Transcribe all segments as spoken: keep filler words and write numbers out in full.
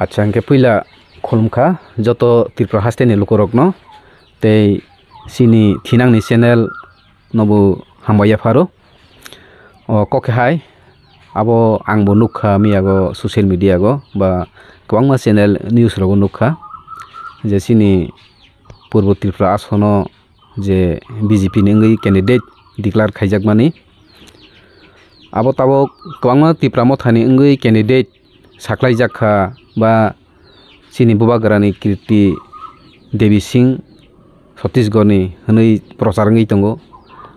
Acha, hwnkhe puila khulumkha joto Tripura hasteni lukurokno, tei chini thinangni channel nobo hambai yapharo. O kok hai, abo angbo nukha miyago social media go ba kwbangma channel news rogo nukha je chini Purbo Tripura asono je B J P ni wngwi candidate declare khaijakmani. Abo tabok kwbangma Tipra Mothani wngwi candidate saklaijak kha ba chini Bubagrani Kirti Devi Singh Chhattisgarhni hwnwi prochar wngwi tongo.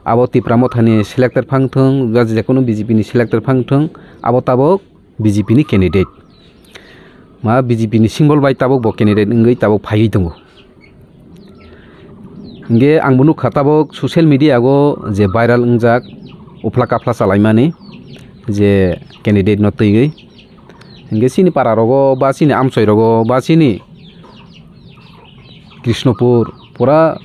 Abo Tipra Mothani selector phang thung, ba je kono B J P ni selector phang thung, abo tabok B J P ni candidate. Ma B J P ni symbol bai tabok bo candidate wngwi tabok phaiwi tongo. Hingke ang bo nukha tabok social media o je viral wngjak uphla kaphla chalaimani je candidate no twiwi. Hingke chini para rogo ba chini amchoi rogo ba chini Krishnapur pura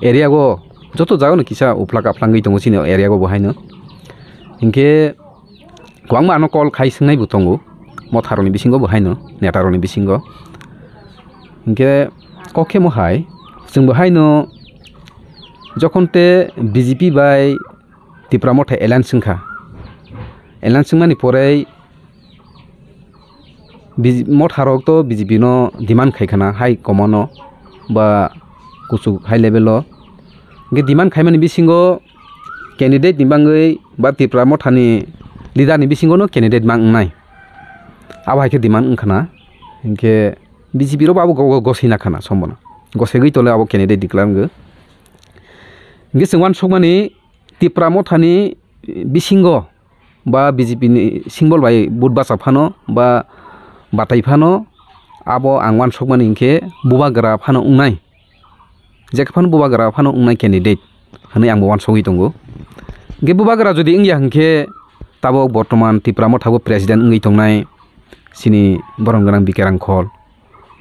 area o joto jaga no kisa uphla kaphla wngwi tongo chini area o bo haino. Hingke kwbangma ano call khai swngnai bo tongo, motharokni bisingo bo haino, netarokni bisingo. Hingke kok khe mo hai, chwng bo haino jokhon te B J P bai Tipra Motha alliance wngkha, alliance wngmani porei B J P, motharok to B J P no demand khai khana high command o ba kuchuk high level o. Hingke demand khaimani bisingo candidate ni bangwi ba Tipra Motha ni leader ni bisingo no candidate mang wngnai. Abo hai khe demand wng khana. Hingke B J P rok bo abo go-, go-, gosina khana sombono. Gosegwi tole abo candidate declare wngwi. Hingke chwng uansukmani Tipra Motha ni bisingo ba B J P ni symbol bai vote bacha phano ba batai phano abo ang uansukmani hinkhe bubagra phano wngnai. Jekhe phano bubagra phano wngnai candidate hwnwi ang bo uansugwi tongo. Hinkhe bubagra jodi wngya hinkhe tabok bortoman Tipra Motha bo president wngwi tongnai chini borom gwnang B K Rangkhol.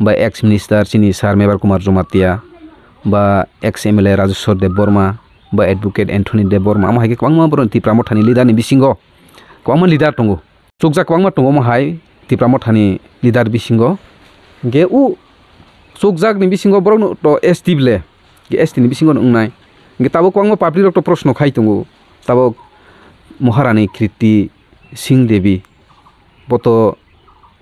Ba ex minister chini sir Mebar Kumar Jamatia, ba ex M L A Rajeshwar Debbarma, ba advocate Anthony Debbarma, amo hai khe kwbangma borok Tipra Mothani leader ni bisingo kwbangma leader tongo. Chukjak kwbangma tongo omo hai Tipra Mothani leader bisingo. Hinkhe o chukjak ni bisingo borok no to S T bole, S T ni bisingo no wngnai. Hinkhe tabuk kwbangma public rok to proshno khai tongo. Tabuk Maharani Kriti Singh Devi, bo to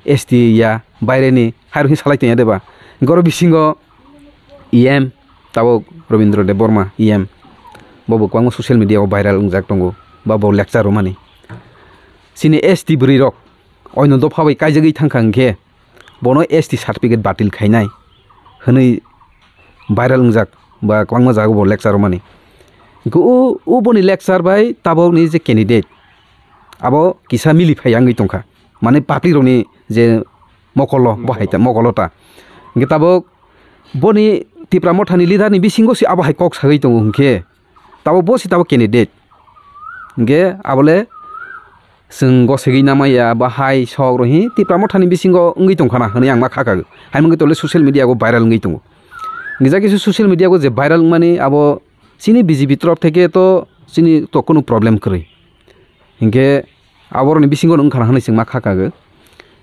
S T ya, baireni, hairok hinwi salai tongya de ba? Goro bisingo E M tabuk Rabindra Debbarma E M, bo bo kwbangma social media o viral wngjak tongo, ba bo lecture rwmani. Chini S T bwrwi rok oino dopha bai kaijagwi thangkha hinkhe bono S T certificate batil khainai hwnwi viral wngjak ba kwbangma jaga bo lecture rwmani. Hinkhe o, o boni lecture bai tabukni je candidate, abo kisa mili phaiya wngwi tongkha. Mane public rokni je mokolo, bo hai ta, mokolo ta. Hinkhe tabuk boni Tipra Mothani leader ni bisingo se abo hai kok sagwi tongo hinkhe, tabuk bo se tabuk candidate. Hinkhe abole chwng gosegwi namaya ba hai sok rohi Tipra Mothani bisingo wngwi tongkhana hwnwi ang ma kha kha. Hai mungwi tole social media o viral wngwi tongo. Hinkhe jagisa social media o je viral wngmani abo chini B J P torof theke to chini to kunu problem kwrwi. Hinkhe aborokni bisingo wngkha hwnwi chwng ma kha kha.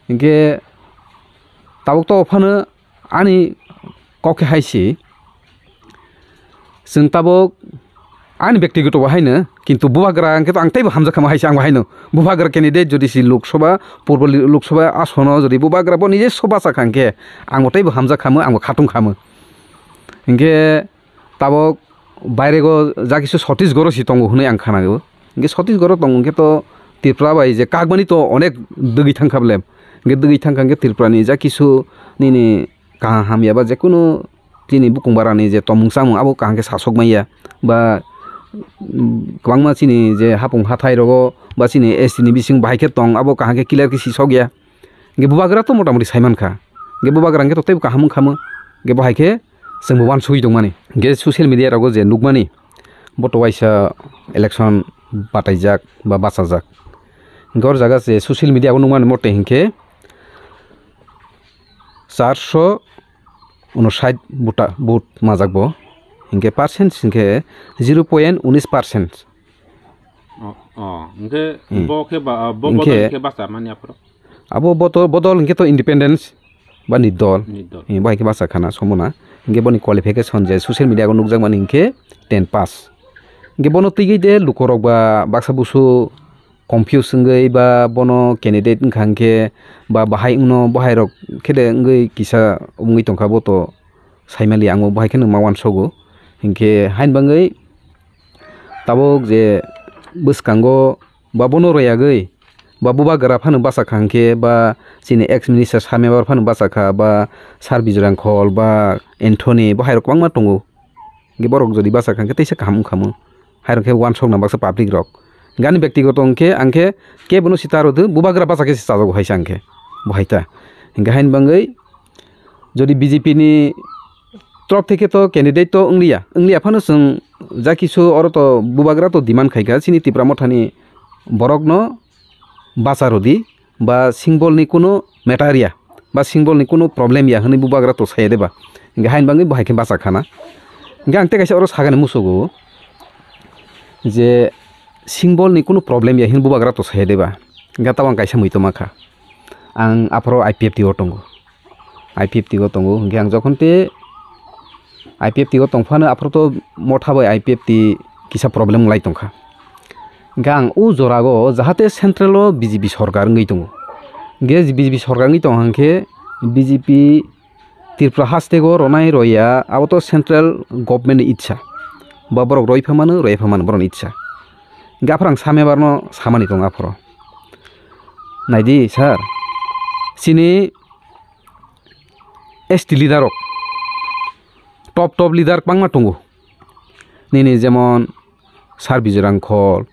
Hinkhe tabuk to phano ani kok khe hai se, chwng tabuk ani bektigoto bo haino, kintu bubagra hwnkhe to ang teibo hamjak kha mo hai se ang bo haino. Bubagra candidate jodi si Lok Sabha, Purbo Lok Sabha asono jodi bubagra bo nije soba cha kha hwnkhe ang bo teibo hamjak kha mo, ang bo khatung kha mo. Hinkhe tabuk bairego ja kisu Chhattisgarh o si tongo hwnwi ang khanago. Hinkhe Chhattisgarh o tongo hinkhe to Tripura bai je kakmani to onek dwgwi thangkha bole. Hinkhe dwgwi thangkha hinkhe Tripura ni ja kisu nini kaham hamya ba jekunu chini bukung barani je tongmung chamung abo kaham khe sasok manya ba, mm, kwbangma chini je hapung hathai rogo ba chini S T ni bising bahai khe tong abo kaham khe clear khe sisok ya. Hinkhe bubagra to motamoti saimankha. Hinkhe bubagra hinkhe to teibo kaham wngkha mo. Hinkhe bo hai khe chwngbo uansugwi tongmani. Hinkhe social media rogo je nukmani, bo to waisa election bataijak ba bachajak. Hinkhe oro jaga je social media o nukmani mote hinkhe charso unosait buta, vote majak bo. Hinkhe percent hinkhe zero point unis percent. Oh, oh, hinkhe hmm, bo khe ba, bo hinkhe bodol khe basa mani aphuru? Abo bodol, bodol hinkhe to independence. ba ni dol, Ni dol. Eh, bo hai khe bachakha na somona. Hinkhe boni qualification je social media o nukjakmani hinkhe ten pass. Hinkhe bono twiwi de lukorok ba baksa busu confuse wngwi ba bono candidate wngkha hinkhe ba bahai wngno, bo hairok khe de wngwi kisa wngwi tongkha, bo to saimali ang bo bahai kheno ma uansogo. Hinkhe hain bangwi tabuk je bwskango ba bono royagwi ba bubagra phano bachakha hinkhe ba chini ex minister Sir Mebar phano bachakha ba Sir Bijoy Rangkhol ba Anthony, bo hairok kwbangma tongo. Hinkhe borok jodi bachakha hinkhe teisa kaham wngkhamu. Hairok khe uansokna baksa public rok. Gani bektigoto hinkhe ang khe kebono sita rwdu, bubagra bachakhe se chajago hai se ang khe. Bo hai ta. Hinkhe hain bangwi jodi B J P ni torop theke to candidate to wngliya. Wngliya phano chwng ja kisu oro to bubagra to demand khaikha chini Tipra Mothani borokno bacha rwdi ba singbol ni kunu matter ya ba singbol ni kunu problem ya hwnwi bubagra to saya de ba. Hinkhe hain bangwi bo hai khe bacha khana. Hinkhe ang tei kaisa oro sagani musugo je singbol ni kunu problem ya hwnwi bubagra to saya de ba. Hinkhe tabo ang kaisa muitu ma kha. Ang aphoro I P F T o tongo. I P F T o tongo. Hinkhe ang jokhon te I P F T o tongphano aphuru to motha bai I P F T kisa problem wng lai tongkha. Hinkhe ang o jorago jahate central o B J P sorkar wngwi tongo. Hinkhe B J P sorkar wngwi tongkha hinkhe B J P Tripura hastego ronai roya abo to central government ni itsa. Ba borok roi pha mano, roi pha mano borok ni itsa. Hinkhe aphuru ang Sir Mebar no samani tongo aphuru. Naidi sir, chini S T leader rok, top top leader kwbangma tongo. Nini jemon Sir Bijoy Rangkhol,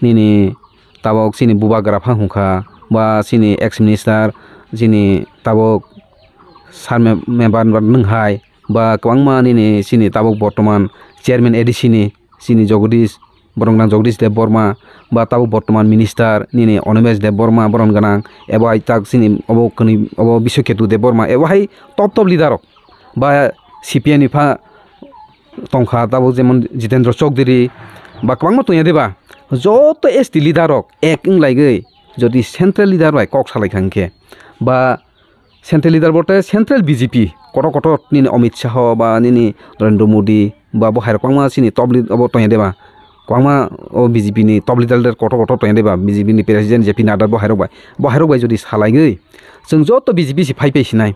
nini tabok chini bubagra phang hwnkha, ba chini ex minister, chini tabok Sir Me-, Mebar Nunghai, ba kwbangma nini chini tabok bortoman chairman A D C ni, chini Jagadish, borok nang Jagadish Debbarma, ba tabuk bortoman minister nini Animesh Debbarma, boron gwnang, ebo hai tak chini obo kwnwi, obo Biswaketu Debbarma, ebo hai top top leader rok, ba C P I ni pha tongkha, tabuk jemon Jitendra Chaudhary, ba kwbangma tongya de ba, joto S T leader rok ek wng laigwi, jodi central leader bai kok salai kha hinkhe, ba central leader bote central B J P kotor kotor nini Amit Shah ba nini Narendra Modi ba bo hairok kwbangma chini top lead obo tongya de ba, kwbangma o B J P ni top leader kotor kotor tongya de ba, B J P ni president J P Nadda bo hairok bai, bo hairok bai jodi salaigwi chwng joto B J P se phai phai sinai,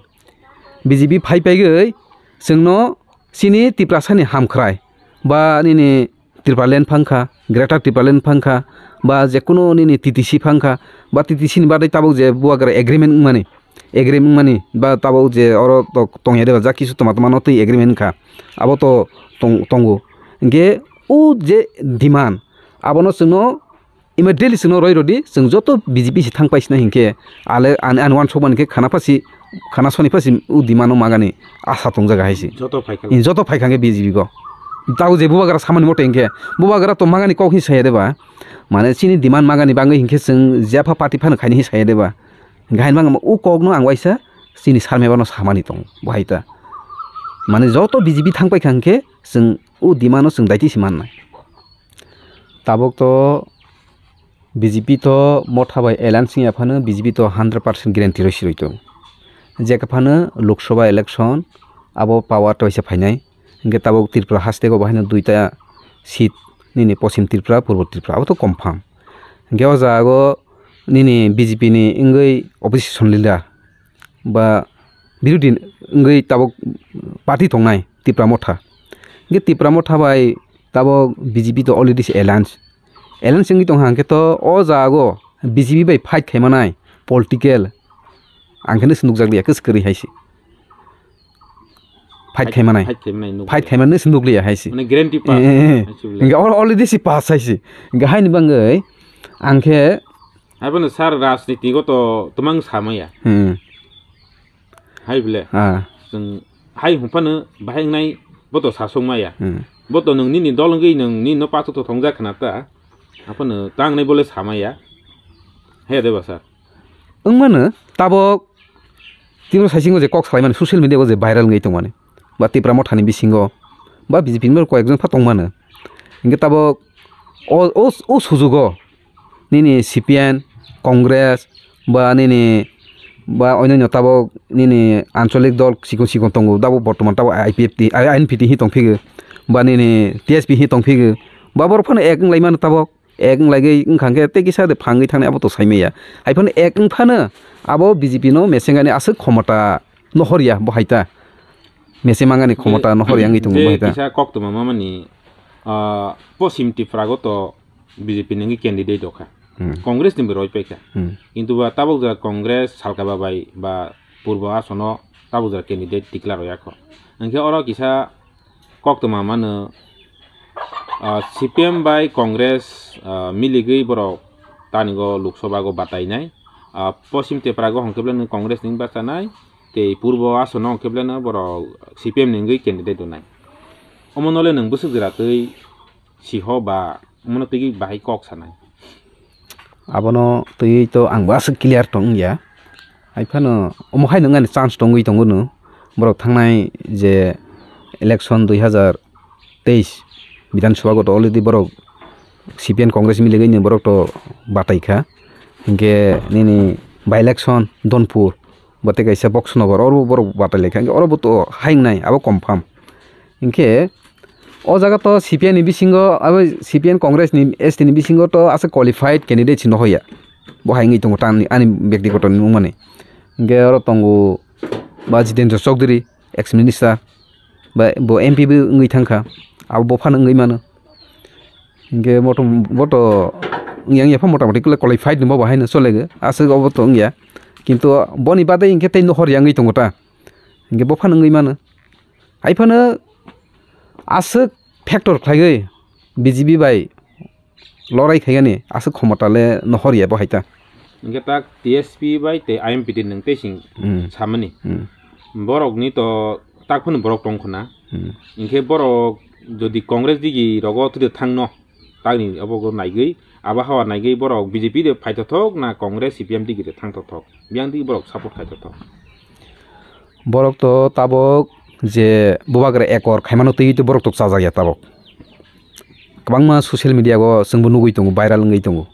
B J P phai phaigwi chwngno chini Tiprasa ni hamkhrai ba nini Tipraland phangkha, Greater Tipraland phangkha, ba jekunu nini T T C phangkha, ba T T C ni bagwi tabuk je bubagra agreement wngmani, agreement wngmani, ba tabuk je oro to tongya de ba, ja kisu toma toma no twi agreement wngkha, abo to tong-, tongo. Hinkhe o je demand, abono chwngno immediately chwngno roi rwdi, chwng joto B J P se thang paisina hinkhe ale ani, ani uansukmani khe khana phasi, khana soni phasi o demand no magani asa tongjaga hai se. Joto phaikha. Joto phaikha hinkhe B J P go. Tao je bubagra samani mote hinkhe, bubagra to magani kok hin saya de ba. Mane chini demand magani bangwi hinkhe chwng jepha party phano khaini hin saya de ba. Hinkhe hain bangma o kokno ang waisa chini Sir Mebar no samani tongo. Bo hai ta. Mane joto B J P thang paikha hinkhe chwng o demand no chwng daiti se mannai. Tabuk to B J P to motha bai alliance wngya phano B J P to hundred percent guarantee rw sirwi tongo. Jekha phano Lok Sabha election abo power to waisa phainai. Hinkhe tabuk Tripura haste go bahaino duita seat nini Poschim Tripura, Purbo Tripura abo to confirm. Hinkhe o jaga o nini B J P ni wngwi opposition leader ba birodhi wngwi tabuk party tongnai Tipra Motha. Hinkhe Tipra Motha bai tabuk B J P to already se alliance. Alliance wngwi tongkha hinkhe to o jago B J P bai fight khaimanai political ang khe nukjak liya kwswk kwrwi hai se. Fight khaimanai. Fight khaimanai nuk. Fight khaimanai se nukliya hai se. Mane guarantee pass. Eh, eh, eh. Hai se bole. Hinkhe al-, already se pass hai se. Hinkhe haini bangwi ang khe. Abono sir rajniti go to twmang samaya. Hmm. Hai bole. Ah. Chwng hai hwnphano bahai wngnai bo to sasok maya. Hmm. Bo to nwng nini dol wngwi nwng nini no pathor to thongjak khna ta. Aphano tangnai bole samaya. Haya de ba sir. Wngmano tabok Tipra saisingo je kok salaimani social media o je viral wngwi tongmani. Ba Tipra Mothani bisingo ba B J P ni koyekjon pha tongmano. Hinkhe tabok o, o, o sujugo nini C P M, Congress, ba nini Ba oinoni tabok nini ancholik dol sikon sikon tongo, tabok bortoman tabok I P F T, I N P T hi tongphigwi, ba nini T S P hi tongphigwi, ba borok phano ek wng lai mano tabok, ek wng laigwi wngkha khe tei kisa de phangwi thangnai abo to saimaya. Hai phano ek wng phano abo B J P no mesengani aswk khomota nohor ya bo hai ta. Mese mangani khomota nohor ya wngwi tongo bo hai ta. Kisa koktwma mamani, ah, Poschim Tripura go to B J P ni wngwi candidate rok kha. Hmm. Congress ni bo roi paikha. Hmm. Kintu ba tabok ja Congress salka ba bai ba purbo asono tabok ja candidate declare roya kho. Hwnkhe oro kisa koktwma mano, ah, C P M bai Congress, ah, miligwi borok tani go Lok Sabha go batainai. Ah, Poschim Tripura go hwnkhe belai no Congress ni bachanai, tei purbo asono hwnkhe belai no borok C P M ni wngwi candidate rwnai. Omo no le nwng bwswk jora twi siho ba omono twi bahai kok sanai. Abono twi to ang bo aswk clear tong ya. Hai phano omo hai nungani chance tongwi tongo no. Borok thangnai je election dui hazar teis Bidhan Sabha go to already borok C P M Congress miligwi ni borok to batai kha. Hinkhe nini by election Donpur bo tei kaisa Boksonogor oro borok batai lai kha. Hinkhe oro bo to hai wngnai abo confirm. Hinkhe o jaga to C P I ni bisingo, abo C P I Congress ni S T ni bisingo to aswk qualified candidate sino hoya. Bo hai wngwi tongo ta ani, ani byaktigoto ni wngmani. Hinkhe oro tongo ba Jitendra Chaudhary, ex minister, ba bo M P bo wngwi thangkha. Abo bo phano wngwi mano. Hinkhe moto, bo to wngya wngya pha mota moti qualified ni bo bo haino chole aswk obo to wngya. Kintu boni bade hinkhe tei nohor ya wngwi tongo ta. Hinkhe bo phano wngwi mano. Hai phano aswk factor khlaiwi B J P bai lorai khaigani aswk khomota le nohor ya bo hai ta. Hinkhe tak T S P bai tei I M P T nwng tei sing Hmm. samani. Hmm. Borok ni to tak phano borok tong khna. Hmm. Hinkhe borok jodi Congress digi rogo thwide thangno, Tangni obo go naigwi, abo hawa naigwi borok B J P de phaithothok na Congress, C P M digi de thangthothok, biyang digi borok support khaithothok. Borok to tabok je bubagra ekor khaimano twi to borok to chajak ya tabok. Kwbangma social media go chwngbo nugwi tongo, viral wngwi tongo.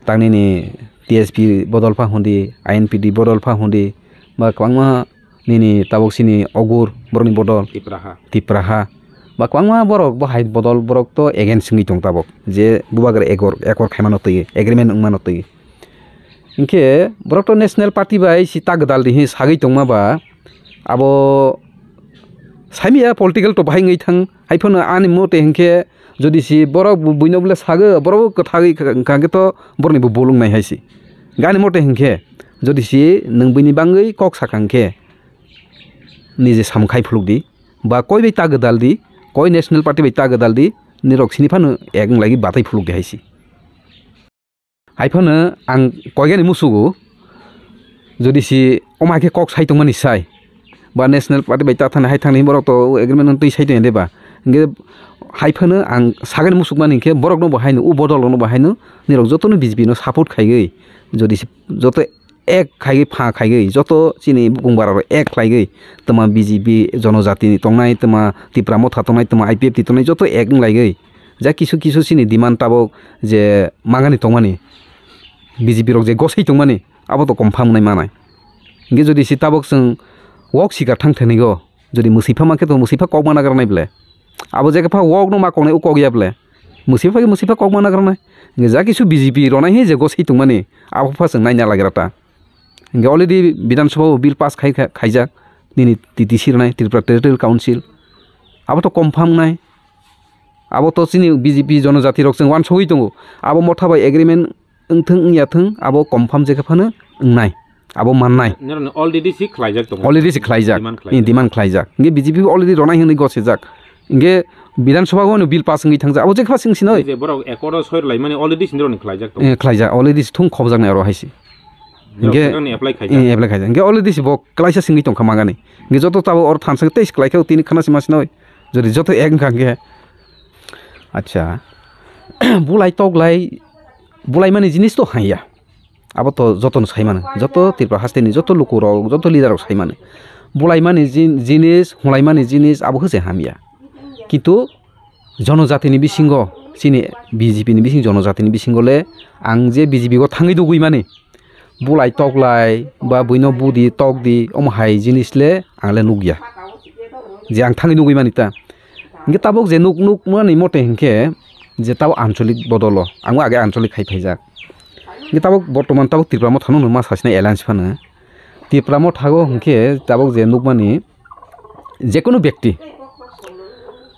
Tangni ni T S P bodol pha hundi, I N P D bodol pha hundi, ba kwbangma nini tabok sini ogur borokni bodol Tipraha. Tipraha. Ba kwbangma borok bo hai bodol borok to against wngwi tong tabok. Je bubagra ekor, ekor khaimano twi, agreement wngmano twi. Hinkhe borok to national party bai si ta gwdal di hi sagwi tongma ba abo saimya political to bahai wngwi thang. Hai phano ani mote hinkhe jodi si borok bu-, buino bole sago, borok bo kwthagwi ka-, ka-, khe to borokni bo bul wngnai hai si. Gani mote hinkhe jodi si nwng buini bangwi kok sakha hinkhe nije samung khai phuluk di, ba koi bai ta gwdal di, koi national party bai ta gwdal di, nirok sini phano ek wng lagi batai phuluk di hai si. Hai phano ang koigani musugo, jodi si omo hai khe kok sai tongmani sai, ba national party bai ta thani hai thani borok to agreement twi sai tong de ba, hinkhe hai phano ang sagani musukmani hinkhe borokno bo haino, o bodol rokno bo haino, nirok jotono B J P no support khaiwi, jodi si joto ek khaigwi pha khaigwi, joto chini bukung bara rok ek khlaigwi, tama B J P jonojati ni tongnai, tama Tipra Motha tongnai, tama I P F T tongnai, joto ek wng laigwi. Ja kisu kisu chini demand tabok je mangani tongmani, B J P rok je gosai tongmani, abo to confirm wngnai manai. Hinkhe jodi si tabok chwng wok sikar thang thani go, jodi mwswi pha mankhe to mwswi pha kok mana granai ble. Abo je khe pha wok no ma koknai o kok ya ble. Mwswi pha khe mwswi pha kok mana granai. Hinkhe ja kisu B J P ronai hi je gosai tongmani, abo pha chwng naina lagira ta. Hinkhe already Bidhan Sabha o bill pass khai, khai, khaijak nini T T C rwnai, Tripura Territorial Council. Abo to confirm nai. Abo to chini B J P jonojati rok chwng wansugwi tongo. Abo Motha bai agreement wngthwng wngya thwng, abo confirm je khe phano wngnai. Abo mannai. Nirokni already si khlaijak tongo. Already si khlaijak. Demand khlaijak. Ni demand khlaijak. Hinkhe B J P bo already ronai hinwi gosijak. Hinkhe Bidhan Sabha o no bill pass wngwi thangjak. Abo je khe pass wngsinoi. Je borok accord o soi rwlaimani already si nirokni khlaijak tongo. Eh, khlaijak. Already si thung khobjaknai oro hai si. Nirok hinkhe, swkangni apply khaijak. Eh, apply khaijak. Hinkhe already si bo klaisa singwi tongkha mangani. Hinkhe joto tabok oro thansa tei si klaikha tini khana si masinoi. Jodi joto ek wngkha hinkhe. Acha. Bulai toklai, bulaimani jinis to haiya. Abo to jotono saimano, joto Tripura hasteni joto lukurok, joto leaderrok saimano. Bulaimani jin-, jinis, hulaimani jinis, abo khe se hamya. Kintu jonojatini bisingo, chini B J P ni bising jonojatini bisingo le ang je B J P o thangwi dugwi mani, bulai toklai ba buino budi tokdi omo hai jinis le ang le nukya. Je ang thangwi nugwi mani ta. Hingke tabuk je nuk nuk mani mote hingke je tabuk ancholik bodolo. Ang age ancholik khai phaijak. Hingke tabuk bortoman tabuk Tipra Motha no ma sasina alliance phano. Tipra Motha go hingke tabuk je nukmani jekunu bekti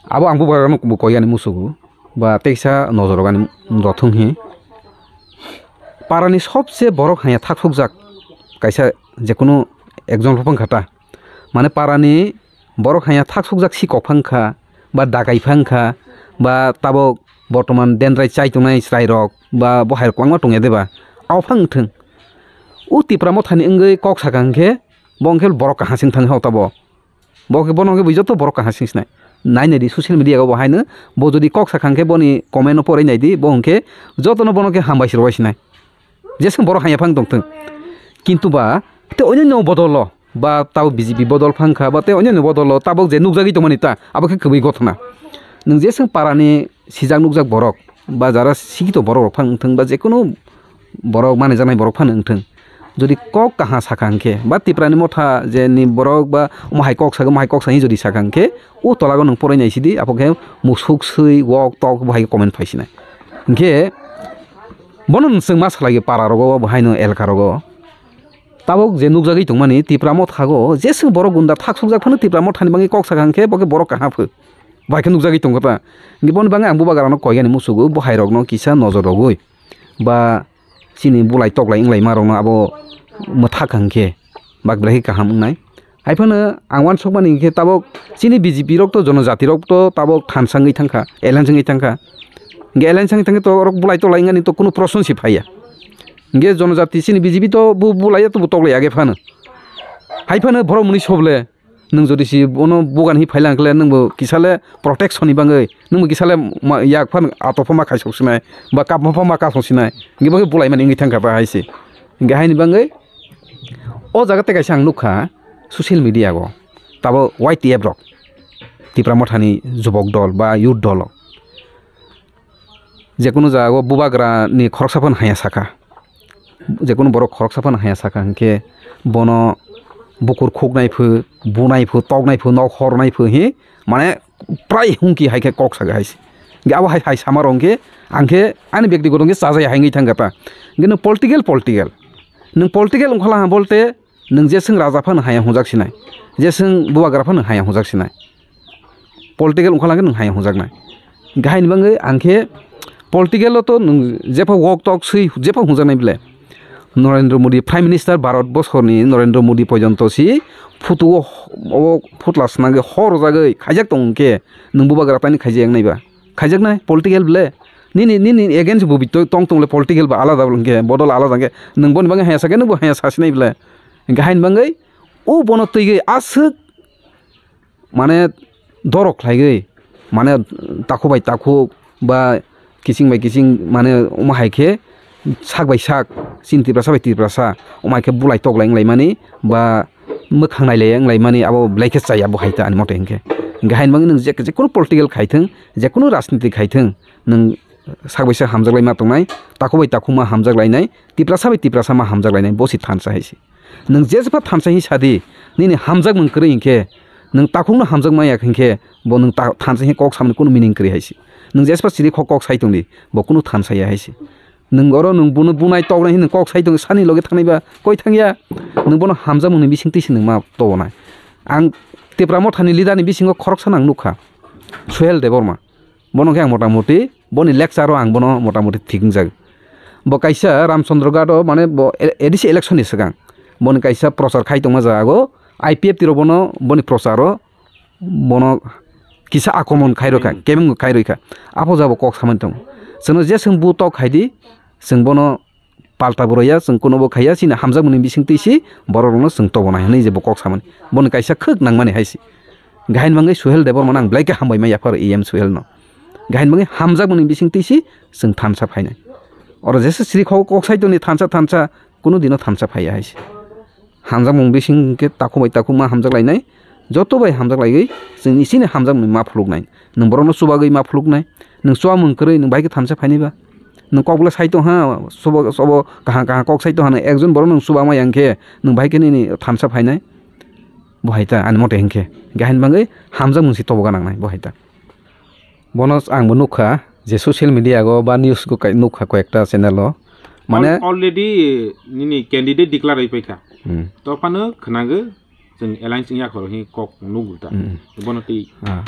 abo ang bubagra no bo koigani musugo ba teisa nojoro gani rothung hi parani sobse borok hanya thak sukjak kaisa jekunu ekjon phang khata mane parani borok hanya thak sukjak si kok phang kha ba dagai phang kha ba tabok bortoman dendrai chai tongnai chwrai rok ba bo hai rok kwbangma tongya deba abo phang thung o Tipra Mothani wngwi kok sakha hwnkhe bo hwnkhe borok kaham sing thang hao tabo. Bo khe bono khe joto borok kaham sing sinai. Nai nai di social media o bo haino bo jodi kok sakha hwnkhe boni comment no porai nai di bo hwnkhe jotono bono khe hambai se rwbai sinai. Jeswng borok hanya phang tong thung. Kintu ba te onyo no bodol lo ba tabo B J P bodol phang kha ba te onyo no bodol lo tabok je nukjagwi tongmani ta abo khe kwbwi gothona. Nwng jeswng parani sijak nukjak borok ba jara sikito borok rok phang wngthung ba jekunu borok manijaknai borok phano wngthung. Jodi kok kaha sakha hwnkhe ba Tiprani motha je ni borok ba omo hai kok sago, omo hai kok sahi jodi sakha hwnkhe o tola go nwng porai nai sidi, abo khe musuk swi wok tok bo hai comment phai sinai. Hwnkhe bono nwng chwng ma salai para rogo bo haino elka rogo. Tabok je nukjagwi tongmani Tipra motha go jeswng borok gunda thak sukjak phano Tipra mothani bagwi kok sakha hwnkhe bo khe borok kaha pho. Bai khe nukjagwi tongkha ta. Hwnkhe boni bagwi ang bubagra no koigani musugo bo hai rok no kisa nojor rogwi. Ba chini bulai toklai wnglaima rokno abo mwthak hwnkhe bak belai khe kaham wngnai. Hai phano ang uansukmani hwnkhe tabok chini B J P rok to jonojati rok to tabok thansa wngwi thangkha, alliance wngwi thangkha. Hwnkhe alliance wngwi thangkhe to orok bulai toklai wngani to kunu proshno se phaiya. Hwnkhe jonojati chini B J P to bu bulai ya to bu toklai age phano. Hai phano borok mwnwi soble. Nwng jodi si bono bugan hi phailang khle nwngbo kisale protection ni bagwi nwngbo kisale ma- yak phan ato pha ma khaisok sinai ba kap ma pha ma kasong sinai hwnkhe bo khe bulai mani wngwi thangkha ba hai se hwnkhe haini bagwi o jaga tei kaisa ang nukha social media o tabo Y T F rok Tipra Mothani jubok dol ba youth dol o jekunu jaga o bubagra ni khoroksa phano haya sakha. Jekunu borok khoroksa phano haya sakha hwnkhe bono bukur khuknai pho, bunai pho, toknai pho, nok hornai pho hi mane prai hungki hai khe kok saga hai se. Hwnkhe abo hai, hai sama rok hwnkhe ang khe ani bektigoto hwnkhe chajaya hai wngwi thangkha ta. Hwnkhe nwng political, political. Nwng political wngkha lang bolte nwng jeswng raja phano haya hwnjak sinai, jeswng bubagra phano haya hwnjak sinai. Political wngkha lang khe nwng hai hwnjaknai. Hwnkhe haini bagwi ang khe political o to nwng jepha wok tok swi jepha hwnjaknai bwle. Narendra Modi, Prime Minister Bharat bosorni Narendra Modi pojonto si phutugo o phutla swnagwi hor rwjagwi khaijak tong hwnkhe nwng bubagra tani khaijak wngnai ba? Khaijaknai political bwle. Nini, nini against bo bitoi tong tong le political ba alada hwnkhe bodol alada hwnkhe nwng boni bagwi haya sakhe nwng bo haya sasinai bwle. Hwnkhe haini bagwi o bono twigwi aswk mane dorok khlaigwi mane takhuk bai takhuk ba kiching bai kiching mane omo hai khe sak bai sak chini Tiprasa bai Tiprasa omo hai khe bulai toklai wnglaimani ba mwkhang nailai wnglaimani abo belai khe chaya bo hai ta ani mote hinkhe. Hinkhe haini bagwi nwng je, jekunu political khaithwng, jekunu rajniti khaithwng, nwng sak bai sak hamjaklai ma tongnai, takhuk bai takhuk ma hamjaklainai, Tiprasa bai Tiprasa ma hamjaklainai, bo se thansa hai se. Nwng jesepha thansa hi sadi, nini hamjakmung kwrwi hinkhe, nwng takhukno hamjakma ya hinkhe, bo nwng ta- thansa hi kok samani kunu meaning kwrwi hai se. Nwng jesepha siri kho kok sai tongdi, bo kunu thansa ya hai se. Nwng oro nwng buno bunai toknai hi nwng kok sai tong sani loge thangnai ba koi thangya. Nwng bono hamjakmungni bisingtwi se nwng ma tobonai. Ang Tipra mothani leader ni bisingo khoroksa nang nukha, Suhel Debbarma. Bono khe ang motamoti boni lecture o ang bono motamoti thik wngjak. Bo kaisa Ramchandra Ghat o mane bo A D C election ni swkang boni kaisa prochar khai tongma jaga o I P F T rok bono boni prochar o bono kisa akromon khai rwkha, kebeng khai rwkha. Apo jabo kok samani tongo. Chwngno je chwng bu tok khai di, chwng bono palta bo rwya, chwng kuno bo khaiya, chini hamjakmani bisingtwi si borok rokno chwng tobonai hwnwi je bo kok samani. Boni kaisa khwk nangmani hai se. Gahain bangwi Suhel Debbarma no ang belai khe hambai ma yaphar E M Suhel no. Gahain bangwi hamjakmani bisingtwi si chwng thansa phainai. Oro jesa sri kho kok sai tongni thansa thansa kuno dino thansa phaiya hai se. Hamjakmung bising khe takhuk bai takhuk ma hamjak lainai, joto bai hamjak laiwi chwng isini hamjakmung ma phuluknai. Nwng borokno chubagwi ma phuluknai, nwng chuamung kwrwi nwng bahai khe thansa phainai ba? Nwng kok bwle sai tong ha, sobo, sobo kaham, kaham kok sai tong ha, nwng ekjon borok nwng chuba ma yang khe, nwng bahai khe nini thansa phainai. Bo hai ta, ani mote hinkhe. Hinkhe haini bagwi hamjakmung se tobo gana nangnai, bo hai ta. Bono ang bo nukha, je social media go ba news go kai-, nukha koyekta channel o. Mane Al-, already nini candidate declare oi paikha. Hmm. To phano khwnagwi chwng alliance wngya khoro hi kok nukgo ta. Hmm. Bono twi Ah.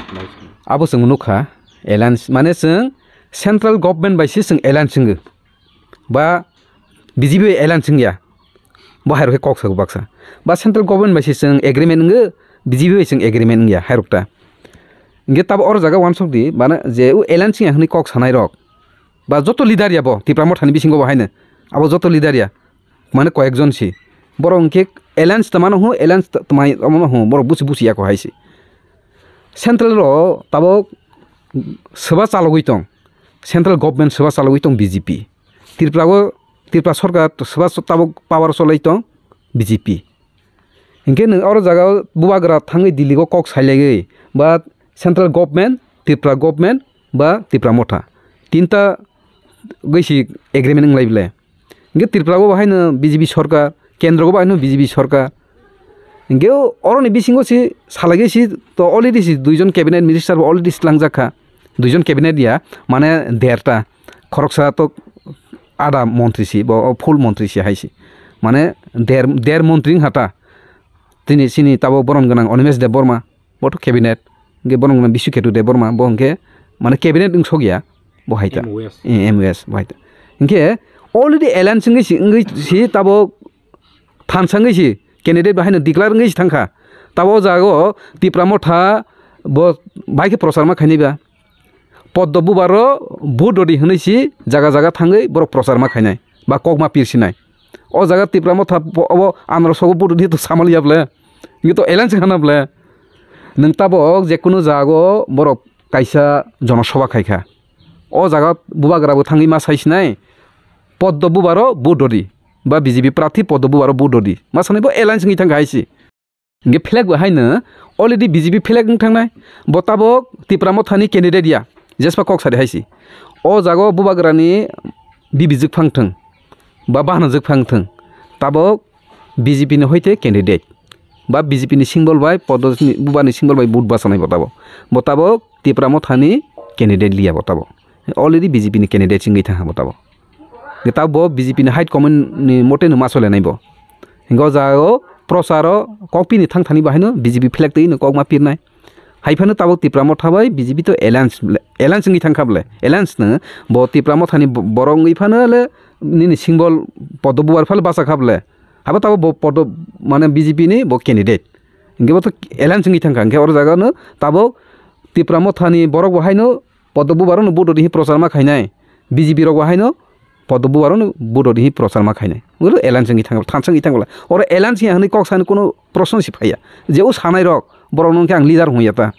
Abo chwng nukha, alliance, mane chwng central government bai se chwng alliance wngwi. Ba B J P bai alliance wngya. Bo hairok khe kok sago baksa. Ba central government bai se chwng agreement wngwi, B J P bai chwng agreement wngya hairok ta. Hinkhe tabo oro jaga uansuk di, mane je o alliance wngya hwnwi kok sanai rok. Ba joto leader ya bo, Tipra Mothani bisingo bo haino. Abo joto leader ya. Mane koyekjon si. Borok hinkhe alliance tongmano hwn, alliance t-, tongmai, tongmano hwn, borok busi busi yako hai si. Central ro tabok soba chalogwi tong. Central government soba chalogwi tong B J P. Tripura o, Tripura sorkar soba so-, tabok power cholai tong B J P. Hinkhe nwng oro jaga o bubagra thangwi Delhi o kok sailaiwi ba central government, Tripura government ba Tipra Motha. Tinta gwi si agreement wnglai bwle. Hinkhe Tripura o bo haino B J P sorkar, kendro o bo haino B J P sorkar. Hinkhe o-, oroni bisingo se salaiwi se to already se duijon cabinet minister bo already se tlangjak kha. Duijon cabinet ya, mane derta. Khoroksa to ada montri si, bo full montri si hai si. Mane der, der montri wngkha ta. Tini sini tabok boron gwnang Animesh Debbarma, bo to cabinet. Hinkhe boron gwnang Bishu Ketu Debbarma, bo hinkhe mane cabinet wngsok ya, bo hai ta. M O S. Eh, M O S, bo hai ta. Hinkhe already alliance wngwi si, wngwi si tabok thansa wngwi si candidate bo haino declare wngwi si thangkha. Tabo o jaga o Tipra Motha bo bai khe prochar ma khainai ba. Poddo bubaro vote rodi hwnwi si jaga jaga thangwi borok prochar ma khainai ba kok ma pirsinai. O jaga Tipra Motha bo-, obo anarok sogo vote rodi to samal ya ble. Ngi to alliance khana ble. Nwng tabok jekunu jaga o borok kaisa jonosoba khaikha. O jaga bubagra bo thangwi ma saisinai. Poddo bubaro vote rodi. Ba B J P prarthi Poddo bubaro vote rodi. Ma sanai bo alliance wngwi thangkha hai si. Hinkhe flag bo haino already B J P flag wng thangnai. Bo tabok Tipra Mothani candidate ya. Jespa kok sadi hai si. O jaga o bubagrani bibijwk phang thwng. Ba bahna jwk phang thwng. Tabok B J P ni hoite candidate. Ba B J P ni symbol bai Poddo ni bubani symbol bai vote bachanai bo tabok. Bo tabok Tipra Mothani candidate liya bo tabok. Already B J P ni candidate wngwi thangkha bo tabok. Hinkhe tabok bo B J P ni high command ni mote no ma solenai bo. Hinkhe o jaga o prochar o kokpini thangthani bo haino B J P flag twi no kok ma pirnai. Hai phano tabok Tipra Motha bai B J P to alliance, alliance wngwi thangkha ble. Alliance no bo Tipra Mothani bo-, borok wngwi phano le nini symbol Poddo bubar phano bachakha ble. Habo tabok bo Poddo mane B J P ni bo candidate. Hinkhe bo to alliance wngwi thangkha. Hinkhe oro jaga no tabok Tipra Mothani borok bo haino Poddo bubaro no vote rodi hi prochar ma khainai. B J P rok bo haino Poddo bubaro no vote rodi hi prochar ma khainai. Oro alliance wngwi thang, thansa wngwi thang bwla. Oro alliance ya hwnwi kok sani kuno proshno si phaiya. Je o sanai rok, borok no khe ang leader hwnya ta.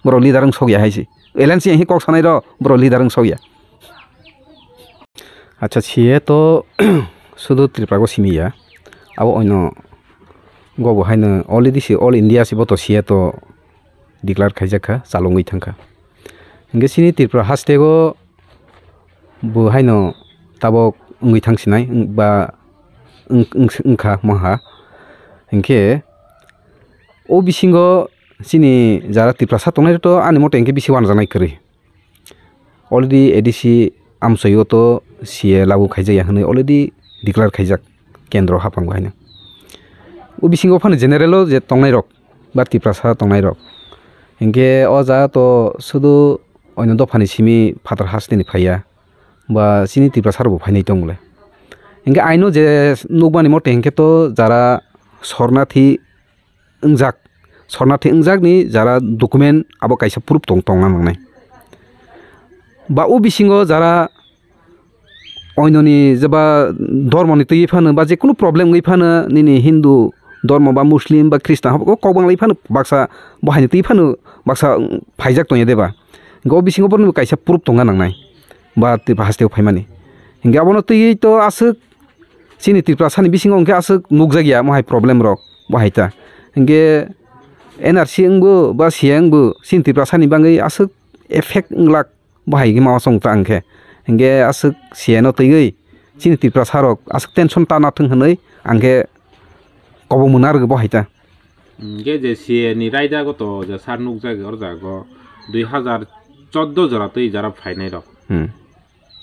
Borok leader wng sok ya hai si. Alliance ya hi kok sanai rok, borok leader wng sok ya. Acha, C A to sudu Tripura go simi ya. Abo oino go bo haino already si all India si bo to C A to declare khaijak kha, chalungwi thang kha. Hinkhe chini Tripura haste go bo haino tabok wngwi thang sinai, wng-, ba wng-, wng-, wngkha moha. Hinkhe o bisingo chini jara Tiprasa tongnai to ani mote hinkhe bisi uanajaknai kwrwi. Already A D C amchoi o to C A lagu khaijak ya hwnwi already declare khaijak kendro haphang bo haino. O bisingo phano general o je tongnai rok ba Tiprasa tongnai rok. Hinkhe o jaga to sudu oino dophani simi phatar hasteni phaiya ba chini Tiprasa rok bo phainai tong le. Hinkhe aino je nukmani mote hinkhe to jara sornathi wngjak, sornathi wngjakni jara document abo kaisa proof tong, tongna nangnai. Ba o bisingo jara oinoni je ba dhormoni twi phano ba jekunu problem wngwi phano nini Hindu dhormo ba Muslim ba Khristan habo kok bang lai phano baksa bo haini twi phano baksa phaijak tongya de ba. Hinkhe o bisingo borokni bo kaisa proof tongna nangnai ba twi ba hasteo phaimani. Hinkhe abono twiwi to aswk chini Tiprasani bisingo hinkhe aswk nukjakya mohai problem rok. Bo hai ta. Hinkhe N R C wngbo ba C A wngbo chini Tiprasani bagwi aswk effect wnglak bo hai khe ma uansukmung ta hinkhe. Hinkhe aswk C A no twiwi chini Tiprasa rok aswk tension ta nathwng hwnwi ang khe kobong mwnarwgwi bo hai ta. Hinkhe je C A ni raida goto je sar nukjagwi oro jago dui hazar chordo jora twi jara phainai rok. Hmm.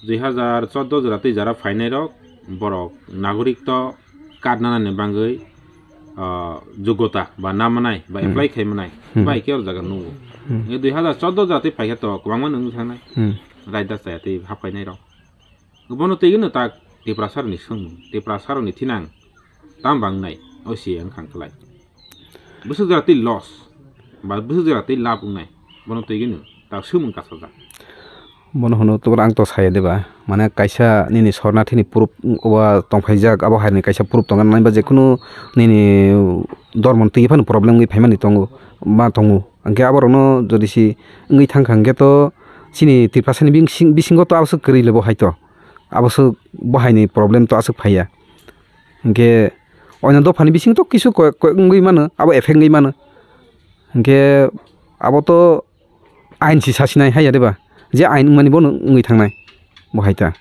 Dui hazar chordo jora twi jara phainai rok borok nagorik to card nanani bangwi, ah, jogota ba namanai ba Hmm. apply khaimanai Hmm. bai khe oro jaga nugo. Hmm. Hinkhe dui hazar chordo jora twi phaikhe to kwbangma nungwi thangnai. Hmm. Raida chaya twi haphainai rok. Bono twi gino tak Tiprasa rokni swngmung, Tiprasa rokni thinang tam bangnai o C A wngkha kwlai. Bwswk jora twi loss ba bwswk jora twi lab wngnai, bono twi gino tak swngmung kasajak. Bono hwno tubura ang to saya de ba, mane kaisa nini sornathini proof oba tongphaijak, abo hairni kaisa proof tongo, naiba jekhunu nini dormon twi phano problem wngwi phaimani tongo, ma tongo. Hwnkhe aborokno jodi si wngwi thangkha hwnkhe to chini Tiprasani bising-, bisingo to aboswk kwrwi le bo hai to. Aboswk bo haini problem to aswk phaiya. Hwnkhe oino dophani bisingo to kisu koi-, koi wngwi mano, abo effect wngwi mano. Hwnkhe abo to ain si sasinai hai ya de ba? Je ain wngmani bono wngwi thangnai bo hai ta.